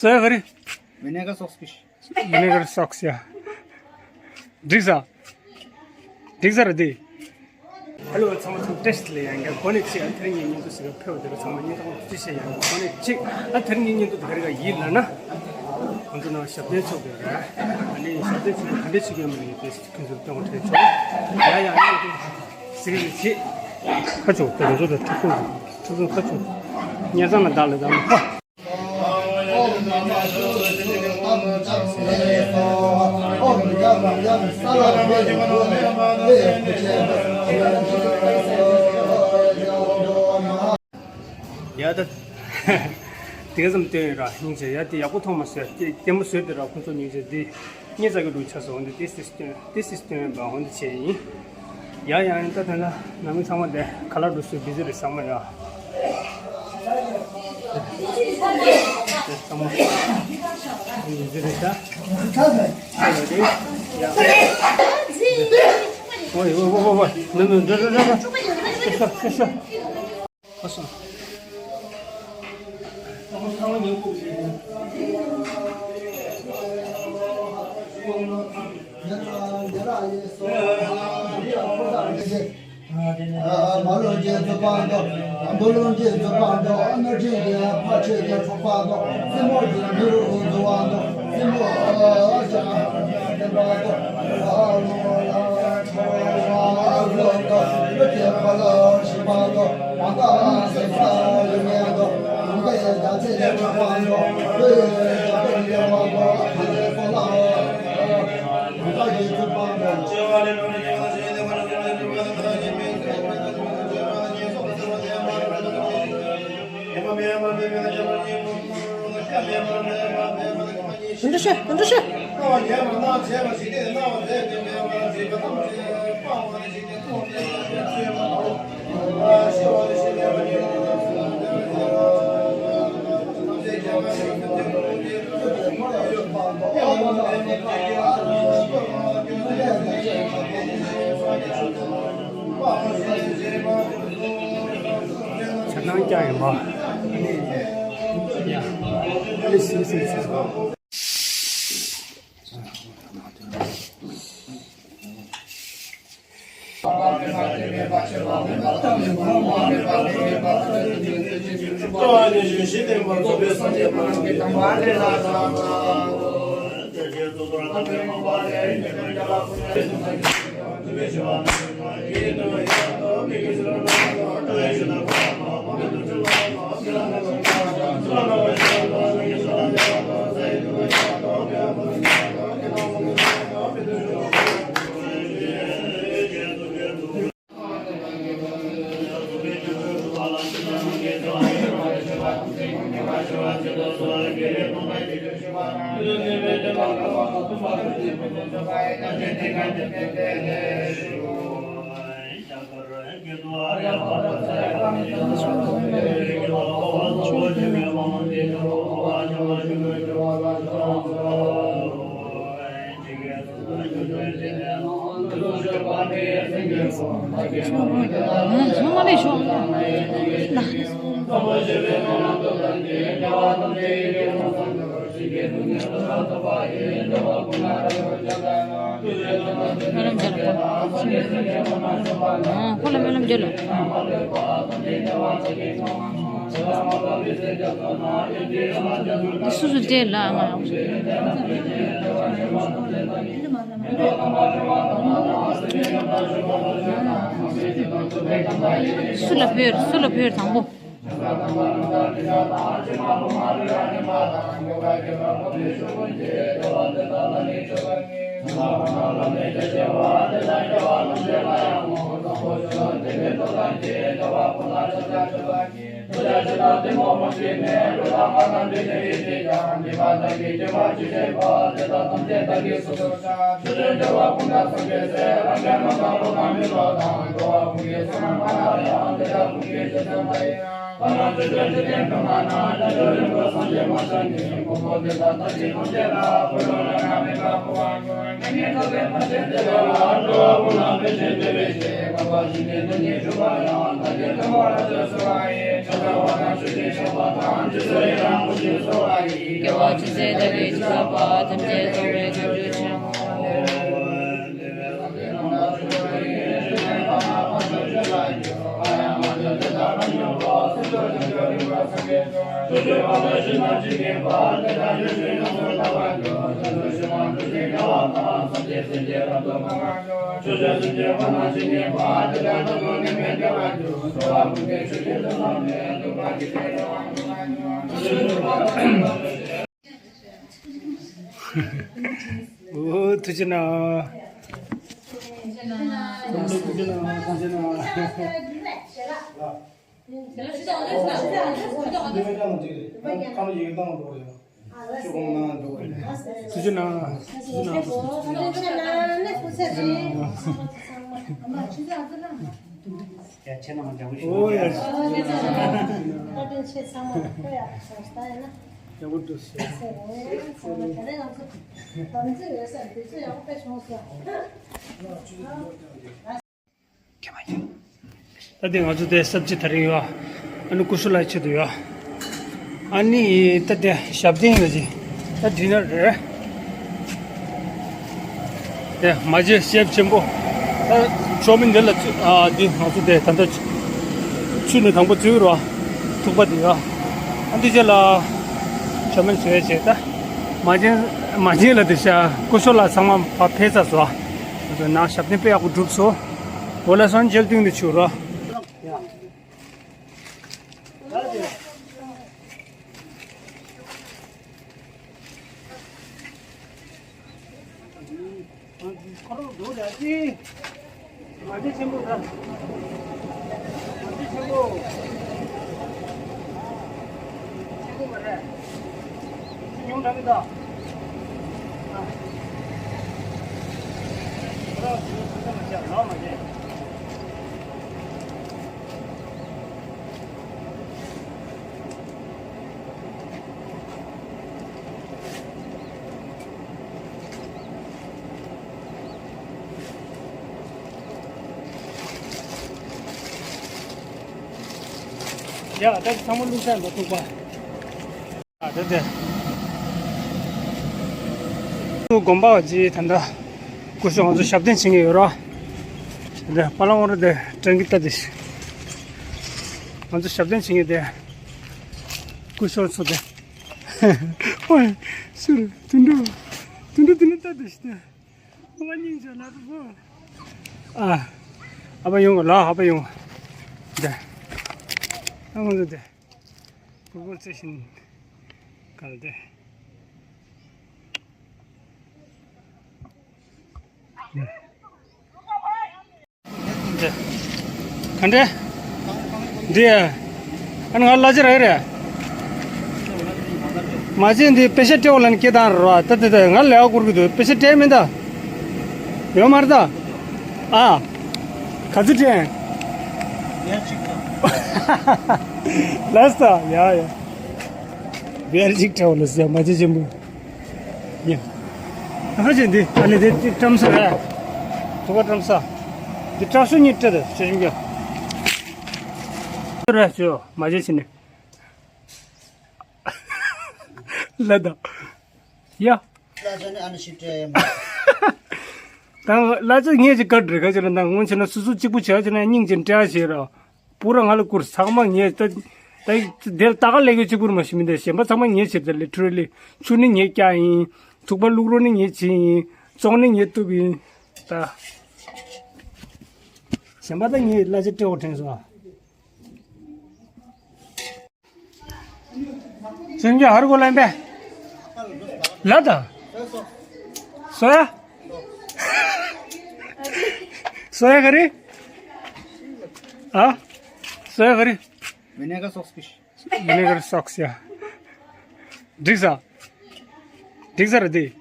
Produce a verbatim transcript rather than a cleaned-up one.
ཟ་ཡ་ག་རེ། Vinegar sauce fish. Vinegar sauce ཡ། འགྲིག་ས། འགྲིག་ས་རེད་དེ། ཧེ་ལོ་ཚང་མ་ཚང་ཏེ་སི་ལ་ཡང་གོ་ནས་ཅིག་ཨ་ཐེར་ངའི་བརྙན་ཐུང་ཟེར་བ་ཕེབས་དེ་ཚང་མ་བརྙན་ཐུང་ཅི་བྱེད་ཡང་གོ་ནས་ཅིག་ཨ་ཐེར་ངའི་བརྙན་ཐུང་དེ་ག་རེ་ག་ཡིན་ལབ་ན། ང་ཚོ་ནང་ཞབས་བརྟན་ཚོགས་པའི་ར། ཨ་ནི་ཞབས་བརྟན་ཚོགས་པ་ག་འདྲས་བྱེད་ཀྱི་ཡོད་མ་རེད་དེ་ཁྱེད་ཚོར་སྟོན་དགོས་དྲན་བྱུང་། ཡ་ཡ་ཡ་ཟེར་གི་ཡོད་ཆེ། ཁ་ཆུ་དེ་ང་ཚོ་དང་ཐུག་ཐུག་ཐུག་ཐུག་ཁ་ཆུ། ཉ་ཚང་ལ་བདག་ལ་བདག་ལ་ཧ། ཡ་ད། དེ་ག་ཙམ་བཏོན་ཡོད་ར་སྙིང་རྗེ། ཡ་དེ་ཡག་པོ་མཐོང་མ་སོང་། དེ་ལྟད་མོ་བཟོས་དེ་ར་ཁོང་ཚོ་སྙིང་རྗེ་དེ། སྙིང་རྗེ་གི་འདུག་ཆ་སོང་འདི་ཏེ་སི་སྟོན་ཏེ་སི་སྟོན་པ་འོ་འདི་བྱས་ཡིན། ཡ་ཡ་ཡིན་ད་དོན་ལ་ནང་མི་ཚང་མ་དེ་ཁ་ལག་འགྲོ་སུ་བི་ཟི་རེད་ཚང་མ་ཡ། དེ་ཚང་མ་བི་ཟི་རེད་ད། ཁ་ལག་རེད་ཡ། ཝེ་ཝེ་ཝེ་ཝེ་ཝེ། ནུ་ནུ་འགྲོ་འགྲོ་འགྲོ་འགྲོ། ཤོ་ཤོ་ཤོ་ཤོ། ཁོ་སོང་། མ་ལོ་རྒྱལ་དུ་བང་དོ། འབུ་ལོང་རྒྱལ་དུ་བང་དོ། ཨ་ནུ་ཁྲིད་ཀྱི་ཕ་ཁྲིད་ཀྱི་གྲོགས་པ་དོ། སྲིན་མོ་རྒྱལ་མི་རུ་དུ་བང་དོ། སྲིན་མོ་ཨ་ཅག་དེ་བང་དོ། ཨ་ལོ་ལ་ཁྲོ་བ་ལོ་དོ། ཨ་ཅག་ཕ་ལ་ཤི་བ་དོ། མ་ད་སེ་ས་ཡོད་ངེས་དོ། མ་ད་ཡ་ད་ཚེ་ལེ་ཁྲ་བང་དོ། ཨ་ཡ་ད་ཚེ་ལེ་བང་དོ། ཨ་ལེ་ཁོ་ལ་མ་ད་ཡི་དུ་བང་དོ། འདི་འདྲ་ཤོད། འདི་འདྲ་ཤོད། ཆ་ཚང་རྐྱང་ཡིན་པ། ཡ། ཨ་ལེ་སིང་སིང་སིང་། སྨོན་ལམ་རྒྱབ་ལ། ཨ། ཁོ་ལ་སྨོན་ལམ་རྒྱབ་ལ། འདི་སུ་སུ་སྤྲད་ལ་ང་། སུ་ལ་ཕུལ། སུ་ལ་ཕུལ་དང་པོ། ཨོ། ཐུགས་རྗེ་གནང་། ཐུགས་རྗེ་གནང་། ཐུགས་རྗེ་གནང་། ཐུགས་རྗེ་གནང་། ཐུགས་རྗེ་གནང་། ཨོ་ཡ། ཡག་པོ་འདུག་ཟེར། ད་དེ་ང་ཚོ་དེ་སབ་ཅི་ཐ་རིང་ཡོད། ཨ་ནི་སྐུ་ཞབས་ལགས་ཆེད་དུ་ཡོད། ཨ་ནི་ད་དེ་ཞབས་བརྟན་ཡོད་ཅིང་ད་འདི་ན་རེད། དེ་མ་བྱན་ཞབས་ཆེན་པོ། ད་ཆོ་མིན་འདི་ལ་ཚུ་ཨ་འདི་ང་ཚོ་དེ་ད་ལྟ་ཆུ་ནི་དང་པོ་ཚུད་རོ། ཐུག་པ་འདི་ཡོད། ཨ་འདི་ཅེ་ལ་ཆོ་མིན་བྱོས་བྱས་ད་མ་བྱན་མ་བྱན་ལ་དེ་ཤ་སྐུ་ཞབས་ལགས་ཚང་མ་ཕ་ཕེབས་ཚར་སོང་། ང་ཚོ་ནང་ཞབས་བརྟན་དཔེ་ཡག་པོ་གྲུབ་སོང་། འོ་ལ་སོང་མཇལ་སྟེང་དུ་ཆུ་རོ། ཁོ་རང་འགྲོ་ར་ཅི། མ་བྱན་ཆེན་པོ་ད། མ་བྱན་ཆེན་པོ། ཆེན་པོ་མ་རེད། ཉུང་དྲགས་ཀྱི་ད། ཨ། ཁོ་རང་ཚོ་ཚོ་མ་བྱས་ལོག་མ་བྱས། ཡ། ད་ཚང་མ་བླུགས་ས་འགྲོ་ཐུག་པ། ཨ། དེ་དེ། དགོན་པ་བ་ཅི་ད་ལྟ་སྐུ་ཞབས་ང་ཚོ་ཞབས་བརྟན་བྱེད་མཁན་ཡོད་རོ། དེ་དེ་པ་ལང་འོ་ར་དེ་ཀྲང་གི་ལྟ་དེ། ང་ཚོ་ཞབས་བརྟན་བྱེད་མཁན་དེ། སྐུ་ཞབས་ཚོ་དེ། ཨོའི། ཤུར་དུད་འགྲོ། དུད་འགྲོ་དེ་ནི་ལྟ་དེ་ཤི་དེ། ང་སྙིང་རྗེ་ལ་དུ་བོ། ཨ། ཨ་ཕ་ཡོང་ལ་ཨ་ཕ་ཡོང་། དེ། ཨ་ང་ཚོ་དེ། ཕུར་བུ་རྩེ་བཞིན་གལ་ཏེ། འདི། ག་འདྲ། འདི། ཨ་ང་གླ་ཆ་རག་རེད། མ་བྱན་འདི་པེ་ཤ་སྤྲད་འོ་ལ་ནི་སྐད་བཏང་རོ། ད་ད་ད་ང་ལས་ཨ་སྐུར་གི་འདུག་པེ་ཤ་སྤྲད་མིན་ད། ཡོད་མ་རེད་ད། ཨ། ག་ཚོད་དྲན། ལས་ད་ཡ་ཡ། བེར་ཅིག་སྤྲད་འོ་ལ་ཟེར་མ་བྱན་ཆེན་པོ། ཡ། ཧ་ཅང་འདི་ཨ་ནི་འདི་བཀྲམ་ས་རེད། ཐུག་པ་བཀྲམ་ས། འདི་བཀྲ་ཤིས་གཉིས་སྤྲད་དེ་ཆེ་ཆུང་གི། རེད་ཆོ་མ་བྱན་ཕྱིན་ནས། ལ་ད། ཡ། ལ་ཆ་ནི་ཨ་ནི་ཞིབ་ཕྲ་ཡ་མ། ད་ལ་ཆ་ངས་ཅིག་བཀའ་འདྲི་ག་ཅི་ལ་ད་སྔོན་ཆེ་ན་སོ་སོ་གཅིག་པུ་བྱས་ཅི་ན་སྙིང་རྗེ་འདྲ་བྱེད་ར། པུ་ར་ང་ལ་བསྐུར་ཚང་མ་ངས་ད་ད་དེར་ད་ག་ལས་ཀྱི་གཅིག་པུར་མ་ཤི་མི་འདི་གཞན་པ་ཚང་མ་ངས་བྱེད་ད་ལས་འཕྲུལ་ལས་ཆུ་ནི་ངས་བཀྱག་ཡིན། ཐུག་པ་བླུག་རོགས་ནི་ངས་བྱེད་ཡིན། བཙོང་ནི་ངས་གཏུབ་ཡིན། ད་གཞན་པ་ད་ངས་གླ་ཆ་སྤྲད་འོ་དྲན་སོང་། སེམས་ཀྱི་ཧར་གོ་ལན་པས། ལ་ད། སོ་ཡ། སོ་ཡ་ག་རེ། ཨ། སོ་ཡ་ག་རེ། Vinegar sauce fish. Vinegar sauce ཡ། འགྲིག་ས། འགྲིག་ས་རེད་དེ།